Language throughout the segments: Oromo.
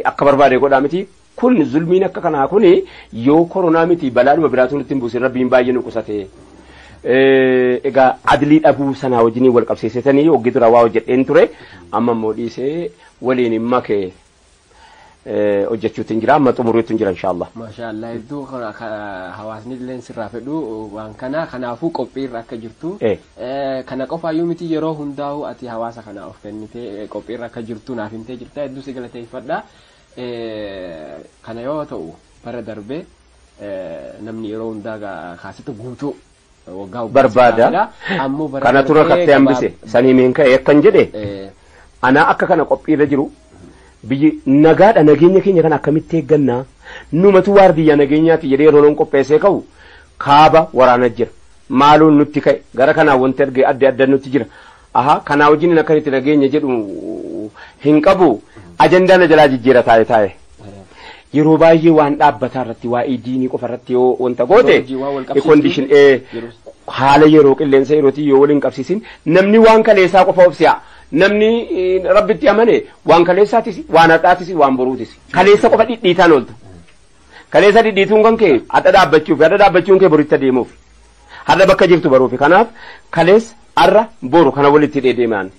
Akka barbaade godhaa miti. Kun zulmiin akka kanaa kun yoo koronaa miti balaadhuma biraatu nutti hin buusin, rabbiin baay'ee nu qusate. Egaa adlii dhabuu sanaa wajjiniin wal qabsiisatanii hoggii dura waa hojjedheen ture, amma immoo dhiisee waliin hin make hojjechuutti hin jira, amma xumuruutti hin jira inshaallah. Maashaallah, hedduu hawaasni illee sirraa fedhu waan kana, kanaafuu qophiirra akka jirtu. Kana qofaayyuu miti, yeroo hundaa'u ati hawaasa kana of kennitee qophiirra akka jirtu naaf himtee jirta, hedduu si galateeffadha. Kana yoo ta'u, bara darbe namni yeroo hundaa kaasetta guutuu waggaa barbaada. Ammoo bara Kana tura kattee hambise sanii miin ka'e akkan jedhe anaa akka kana qophiirra jiru, biyyi nagaadha, nageenya keenya kana akkamitti eeggannaa, numatu waardiyyaa nageenyaati jedhee yeroo loon qopheessee ka'u kaaba waraana jira, maaluun nutti ka'e, gara kanaa wanti arge adda adda nutti jira. Aha, kanaa wajjin akkanitti nageenya jedhu hin qabu, ajandaa na jalaa jijjiira taa'e taa'e. Yeroo baay'ee waan dhaabbataa irratti, waa'ee diinii qofa irratti yoo wanta goote, condition haala yeroo qilleensa yerootii yoo waliin qabsiisin, namni waan kaleessaa qofa of si'a. Namni rabbitti amane waan kaleessaatis, waan har'aatis, waan boruutis. Kaleessa qofa dhidhiitaan oolta. Kaleessa dhidhiituun kan kee hadha dhaabbachuuf, hadha dhaabbachuun kee boritti adeemuuf. Hadha bakka jirtu baruufi. Kanaaf kaleessa, har'a, boru kana walitti hidhee deemaan.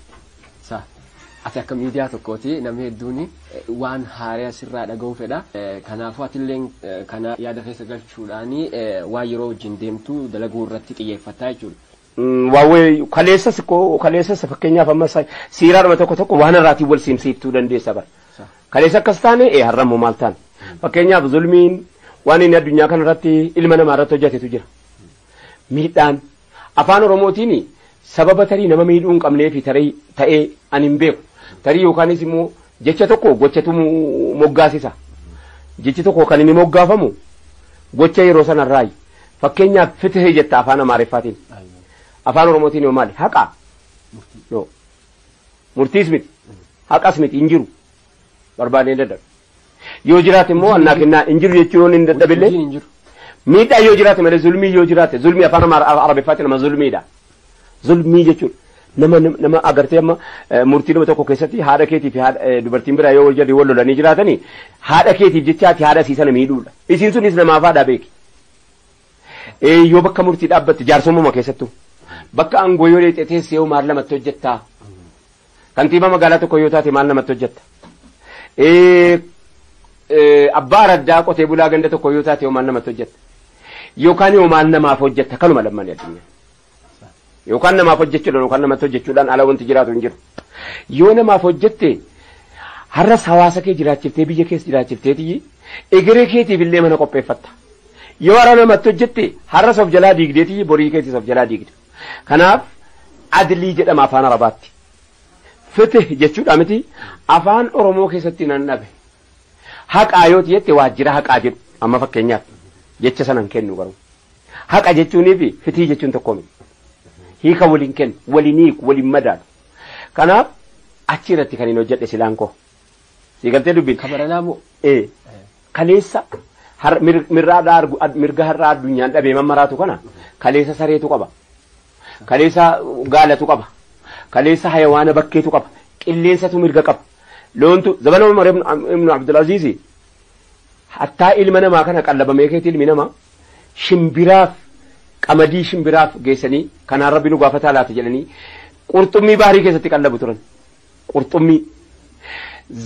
Ati akka miidiyaa tokkooti namni hedduun waan haaraa sirraa dhaga'uu fedha. Kanaafuu atillee kana yaada keessa galchuudhaan waan yeroo wajjin deemtu dalaguu irratti xiyyeeffataa jechuudha. Waawee, kaleessas koo kaleessas fakkeenyaaf amma siiraadhuma tokko tokko waan irraatiin wal simsiiftuu dandeessa bara. Kaleessa akkas taane, har'a immoo maal taane? Fakkeenyaaf zulmiin waan inni addunyaa kanarratti ilma namaa irratti hojjetetu jira. Miidhaan afaan Oromootiin sababa tarii nama miidhuu hin qabneefi tarii ta'ee ani hin beeku. Tarii yookaanis immoo jecha tokko gochatu moggaasisa. Jechi tokko kan inni moggaafamu gocha yeroo sanarraayi. Fakkeenyaaf fitihee jetta afaan Amaariffaatiin. Afaan Oromootiin yoo maali? Haqa? No. Murtiis miti. Haqas miti, hin jiru. Barbaadee dadhabe. Yoo jiraate immoo annaa kennaa, hin jiru jechuun hin dadhabillee. Miidhaa yoo jiraate malee, zulmii yoo jiraate, zulmii afaan Arabiffaatiin nama zulmiidha. Zulmii jechuudha. Nama agartee amma murtii nama tokko keessatti haadha keetii fi dubartiin biraa yoo wal wal lolanii jiraatanii, haadha keetiif jecha ati haadha isii sana miidhuudha. Isiin sunis namaaf haadha beeki. Yoo bakka murtii dhaabbatte, jaarsummaa keessattuu bakka aangoo yoo dheexee teessee yoo maal namatti hojjettaa? Kantiibaa magaalaa tokko yoo taate maal namatti hojjetta? Abbaa araddaa qotee bulaa ganda tokko yoo taate yoo maal namatti hojjetta? Yookaan yoo maal namaaf hojjetta? Kanuma lammanii addunyaa. Yookaan namaaf hojjechuudhaan yookaan namatti hojjechuudhaan ala wanti jiraatu hin jiru. Yoo namaaf hojjette, har'as hawaasa kee jiraachiftee, biyya keessa jiraachifteetii egeree keetiif illee mana qopheeffatta. Yoo har'a namatti hojjette, har'as of jalaa diigdeetii borii keetiis of jalaa diigda. Kanaaf adlii jedhama afaan Arabaatti. Fitih jechuudha miti, afaan Oromoo keessatti nan dhabe. Haqaa yoo jette, waajjira haqaa jedhu amma fakkeenyaaf jecha sanan kennu garuu. Haqa jechuunii fi fitii jechuun tokko miti. Hiika waliin kennu, waliin hiiku, waliin madaalu. Kanaaf achi irratti kan hin hojjedhe silaan koo. Siigaltee dubbiin. Kabaranaa moo? Kaleessa mirga har'aa addunyaan dhabee mammaraatu kana kaleessa sareetu qaba. Kaleessa gaalatu qaba. Kaleessa hayawaana bakkeetu qaba. Qilleensatu mirga qaba. Loontu zabana Umar ibn Abdulaziz hattaa ilma namaa kana qallabamee keeti, ilmi namaa shimbiraaf qamadii shimbiraaf geessanii kanaan rabbi nu gaafataa laata jedhanii qurxummii baarii keessatti qallabu turan. Qurxummii.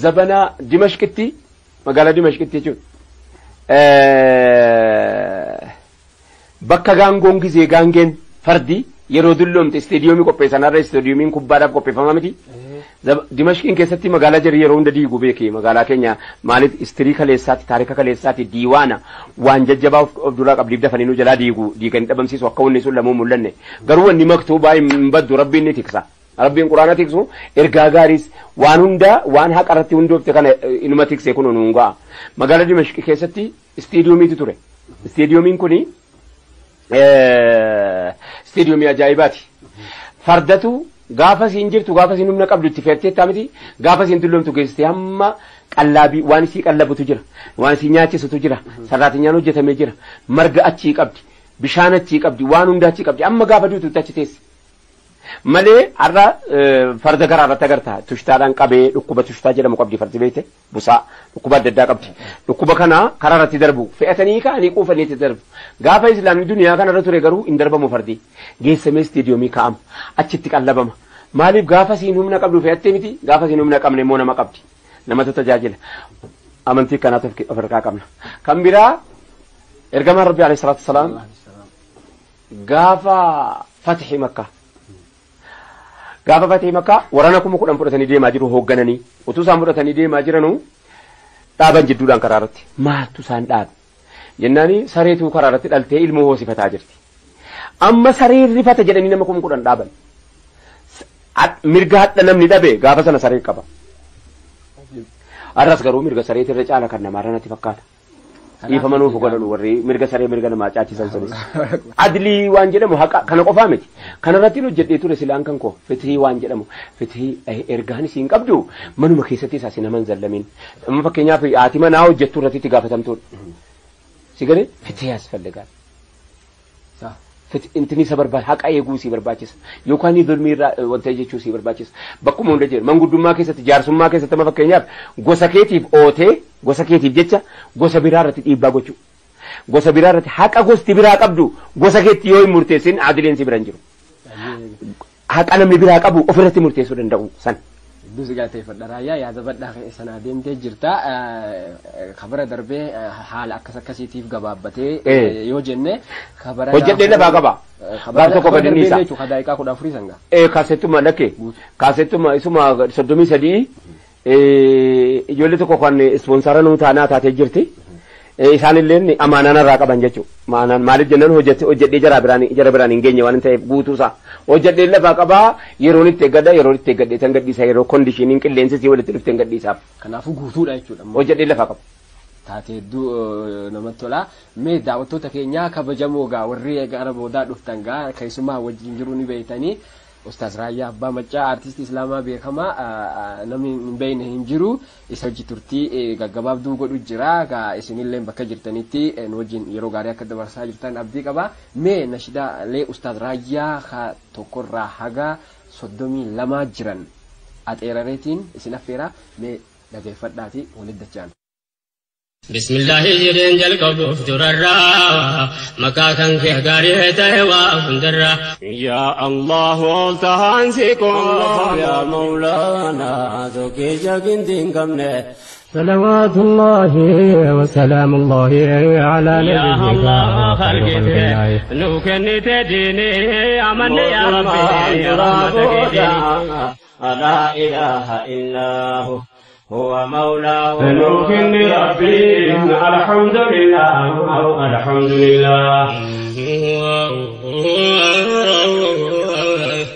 Zabana Dimashqitti, magaalaa Dimashqitti jechuudha. Bakka gaangoon gizee gaangeen fardi yeroo dulloomte isteediyoomii qopheessan, har'a isteediyoomiin kubbaadhaaf qopheeffama miti. Dimashqiin keessatti magaalaa jiru yeroo hunda diigu beeki, magaalaa keenya maaliif istirii kaleessaati, taarika kaleessaati, diiwaana waan jajjabaa of duraa qabdiif dafanii nu jalaa diigu, diiganii dhabamsiisu akka wanni sun lamuu mul'anne. Garuu wanni maktuubaa hin baddu, rabbiin ni tiksa. Rabbiin quraana tiksu, ergaa gaariis waan hunda waan haqa irratti hundoofte kana inuma tiksee kun nuun ga'a. Magaalaa Dimashqi keessatti isteediyoomiitu ture. Isteediyoomiin kuni isteediyoomii ajaa'ibaati. Fardatu gaafa siin jirtu, gaafa siin humna qabdu itti feerteettaa miti, gaafa siin dulloomtu geessite hamma qallaabii waan isii qallabutu jira, waan isii nyaachisutu jira, sarraatinyaan hojjetamee jira, marga achii qabdi, bishaan achii qabdi, waan hunda achii qabdi, amma gaafa duututti achi teessi. Malee har'a farda garaa irratti agarta tushtaadhaan qabee dhukkuba tushtaa jedhamu qabdi fardi beekte busaa dhukkuba adda addaa qabdi. Dhukkuba kana karaa irratti darbu fe'atanii ka'anii quufanii itti darbu. Gaafa islaamni duniyaa kanarra ture garuu hin darbamu fardi. Geessamee istiidiyoomii kaa'ama achitti qallabama. Maaliif gaafa siin humna qabdu fe'attee miti gaafa siin humna qabne immoo nama qabdi. Namatu tajaajila. Amantii kanaatu of harkaa qabna. Kan biraa ergamaan Rabbi alayhi salaatu wasalaam gaafa fatihii Makkaa. Gaafa fatihii Makkaa waraana 10,000 fudhatanii deemaa jiru hooggananii utuu isaan fudhatanii deemaa jiranuu dhaaban jidduudhaan karaa irratti maaltu isaan dhaabe jennaani sareetuu karaa irratti dhaltee ilmoo hoosifataa jirti. Amma sareen rifata jedhanii nama 10,000 dhaaban. Mirga hadha namni dhabe gaafa sana saree qaba. Arras garuu mirga sareetirra caala kan namaarra natti fakkaata. Dhiifama nuuf godhanu warri mirga saree mirga namaa caachisan sunis. Adlii waan jedhamu haqa kana qofaa miti. Kanarratti hojjedhee ture silaan kan koo fitihii waan jedhamu fitihii ergaan isiin qabdu manuma keessatti isaas naman zallamin. Amma fakkeenyaaf haati manaa hojjettu irratti itti gaafatamtuudha. Si galee fitihii asfalligaa. Intini isa barbaachisa haqa eeguu si barbaachisa yookaan zulmii irraa wanta jechuu si barbaachisa bakkuma hunda jiru manguddummaa keessatti jaarsummaa keessatti amma fakkeenyaaf gosa keetiif ootee gosa keetiif jecha gosa biraa irratti dhiibbaa gochuu gosa biraa irratti haqa gosti biraa qabdu gosa keetti yoo hin murteessin adileen si bira hin jiru haqa namni biraa qabu ofirratti murteessuu danda'u san. Hedduu si galateeffadha Raayyaa yaada bal'aa sana deemtee jirta. Kabara darbee haala akkas akkasiitiif gabaabbatee yoo jenne kabara hojjedhee lafaa qaba. Gaaf tokko gadi ni isa. Jechuudha daqiiqaa 14 sangaa. Kaasettuma lakke kaasettuma isuma 33 ijoollee tokko kan ispoonsara nuu taanaa taatee jirti. Isaanillee amaanaan irraa qaban jechuudha. Maanaan maaliif jennaan hojjedhee jara biraan hin geenye waan ta'eef guutuusaa. Hojjedhee lafaa qabaa yeroon itti eeggadha yeroon itti eeggadhee tan gadhiisa yeroo koondishiniin qilleensi sii walitti dhufte hin gadhiisaaf. Kanaafuu guutuudha jechuudha. Hojjedhee lafaa qaba. Taatee hedduu namatti tola. Mee daawwattoota keenyaa kabajamoo gaa warri gara boodaa dhuftan gaa keessumaa wajjin jiru ni beektanii. Ustaaz Raayyaa Abbaa Maccaa artistii Islaamaa beekamaa namni hin beekne hin jiru isa hojii turtii gaggabaabduu godhu jira isinillee bakka jirtanitti nu wajjin yeroo gaarii akka dabarsaa jirtan abdii qaba. Mee nashidaalee Ustaaz Raayyaa ka tokkorraa haga 32 jiran axeerareetiin isin affeera mee dhageeffadhaati walitti dachaan. بسم الله جرين جلقب دررا مكاكن في غاري تهوا فندرا يا الله تهانسكم يا مولانا ذوكي جاكن كمنه صلوات الله وسلام الله على نبينا الله خلقته لو كنت ديني امن يا ربي يا رحمتك لا اله الا هو هو مولاه نوكن ربي الحمد لله الحمد لله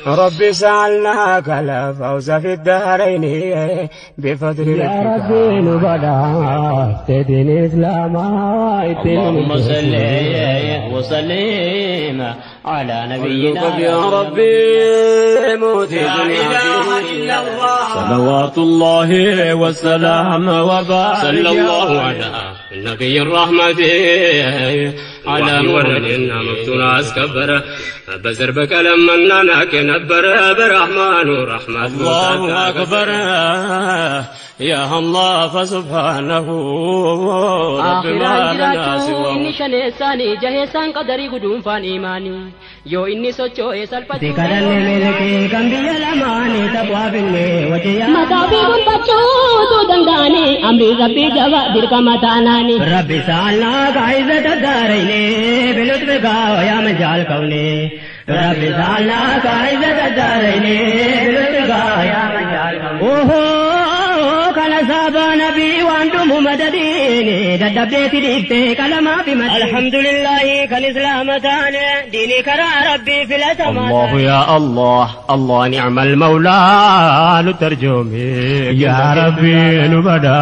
ربي سألناك الفوز في الدارين بفضل يا ربي نبدا تدين إسلام اللهم صل وسلم على نبينا يا ربي موت لا إله إلا الله صلوات الله والسلام وبارك صلى الله على النبي الرحمة على ورد مفتون أسكبر بزر بكلم مننا كنبر برحمن ورحمة الله أكبر يا الله فسبحانه رب ما لنا سواه إني شنساني جهسان قدري قدوم فان إيماني yoo inni socho'ee salphatu. Mataa fi gonfachuutu danda'ani amri rabbii jaba dirqama taanaani. Rabbi saalnaa kaayizata daarayne bilutbe gaawa yaa majaal kawne. Rabbi saalnaa kaayizata daarayne bilutbe gaawa yaa majaal kawne. Ohoo kana saaba nabii waan dhumu madadiini dadhabdeeti dhiiftee qalamaa fi madadiini. Alhamdulillahi kan islaama taane diinii karaa rabbii filatamaa. الله يا الله الله نعم المولى نترجمي يا ربي نبدا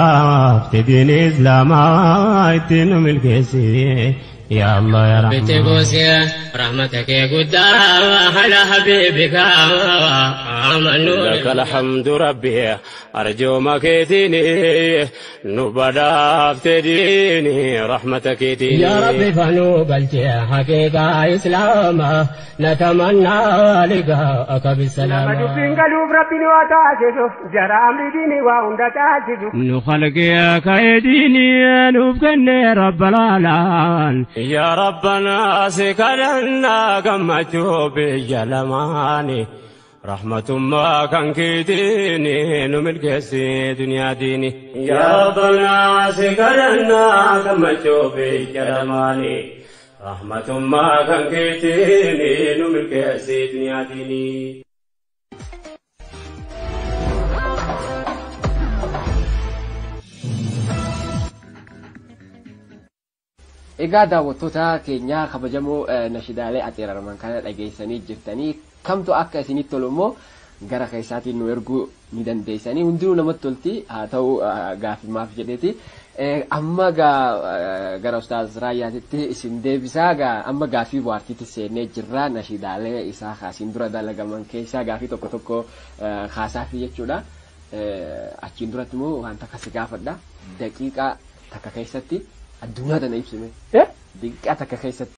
تدين إسلام اتن ملكسي يا الله يا رحمن بتبوسي رحمتك يا قدام على حبيبك لك الحمد ربي أرجو مكيتني نبدا افتديني رحمتك ديني يا ربي فنو قلتي حقيقة إسلام نتمنى لقاءك بالسلامة قلوب ربي وتعجزه جرى أمر ديني وعند تعجزه نخلق كيديني نبقني رب العالمين يا ربنا سكرنا قمتو بجلماني رحمة ما كان كيديني نملك دنيا ديني يا ربنا سكرنا قمتو بجلماني رحمة ما كان كيديني نملك دنيا ديني. Egaa daawwattoota keenya kabajamoo nashidaalee axeerarman kana dhageessanii jirtanii kamtu akka isinitti tolu immoo gara keessaatiin nu erguu ni dandeessanii hundinuu namatti tolti haa ta'u gaaffimaaf jedheeti. Amma gara Ustaaz Raayyaatitti isin deebisaa amma gaaffii bohaartiitti seennee jirra nashidaalee isaa kaasiin dura dalagaman keessaa gaaffii tokko tokko kaasaafi jechuudha. Achiin duratti immoo waan takka si gaafadha. Daqiiqaa takka keessatti addunyaa tana ibsime. Daqiiqaa takka keessatti.